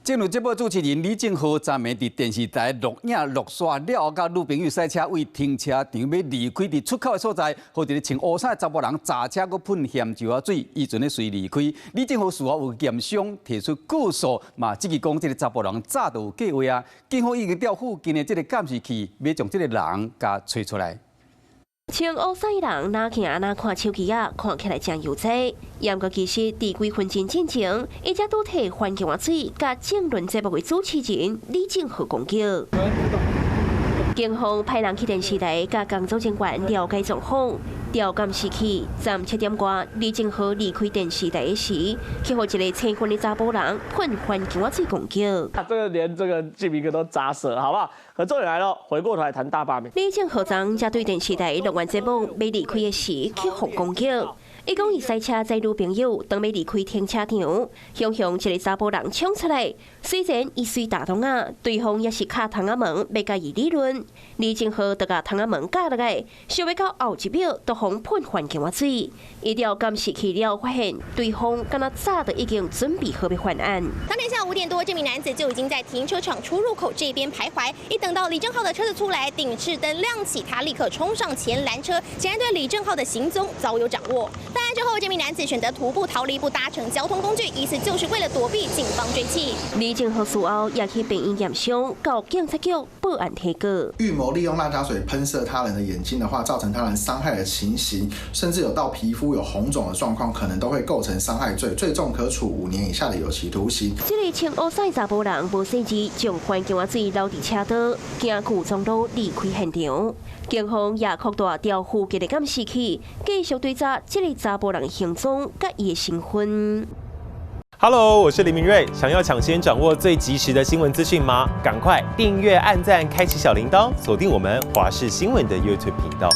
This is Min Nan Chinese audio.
正如節目主持人李正皓昨暝佇電視台錄影錄煞了後，佮女朋友駛車對停車場欲離開佇出口的所在，予一个穿烏衫的查埔人閘車閣噴鹹椒仔水，伊陣咧隨離開。李正皓事後有驗傷，提出告訴，嘛質疑講這个查埔人早就有計劃啊。警方已經調附近的這个監視器，欲將這个人共揣出來。穿烏衫人若行若看手機仔，看起來誠悠哉。毋過其實，佇幾分鐘進前，伊才拄提番茄水，共政論節目的主持人李正皓攻擊。警方派人去電視台，佮工作人員了解狀況。調監視器，昨7點外，李正皓離開電視台時，去予一个青雲的查埔人噴番茄水攻擊。啊，這個連這個志明哥都咋舌，好不好？可重點來了，回過頭來談大罷免。李正皓昨才對電視台錄完節目，欲離開的時去予攻擊。伊講伊駛車載女朋友，當欲離開停車場，雄雄一个查埔人衝出來。雖然伊隨打擋仔，對方也是敲窗仔門，欲共伊理論。李正皓就共窗仔門咬落來，想欲到後一秒，就予噴番茄水。伊調監視器了，發現對方敢若早就已經準備好欲犯案。當天下午5點多，這名男子就已經在停車場出入口這邊徘徊。一等到李正皓的車子出來，頂置燈亮起，他立刻衝上前攔車，顯然對李正皓的行蹤早有掌握。犯案之後，這名男子選擇徒步逃離，不搭乘交通工具，疑似就是為了躲避警方追緝。李正皓事後也去病院驗傷，到警察局報案提告。預謀利用辣椒水噴射他人的眼睛的話，造成他人傷害的情形，甚至有到皮膚有紅腫的狀況，可能都會構成傷害罪，最重可處5年以下的有期徒刑。這个穿烏衫查埔人無細緻，將番茄水留佇車道，驚舊裝路離開現場。警方也擴大調附近的監視器，繼續追查這个查埔人的行蹤佮伊的身份。 Hello，我是林明瑞。想要搶先掌握最及時的新聞資訊嗎？趕快訂閱、按讚、開啟小鈴鐺，鎖定我們華視新聞的 YouTube 頻道。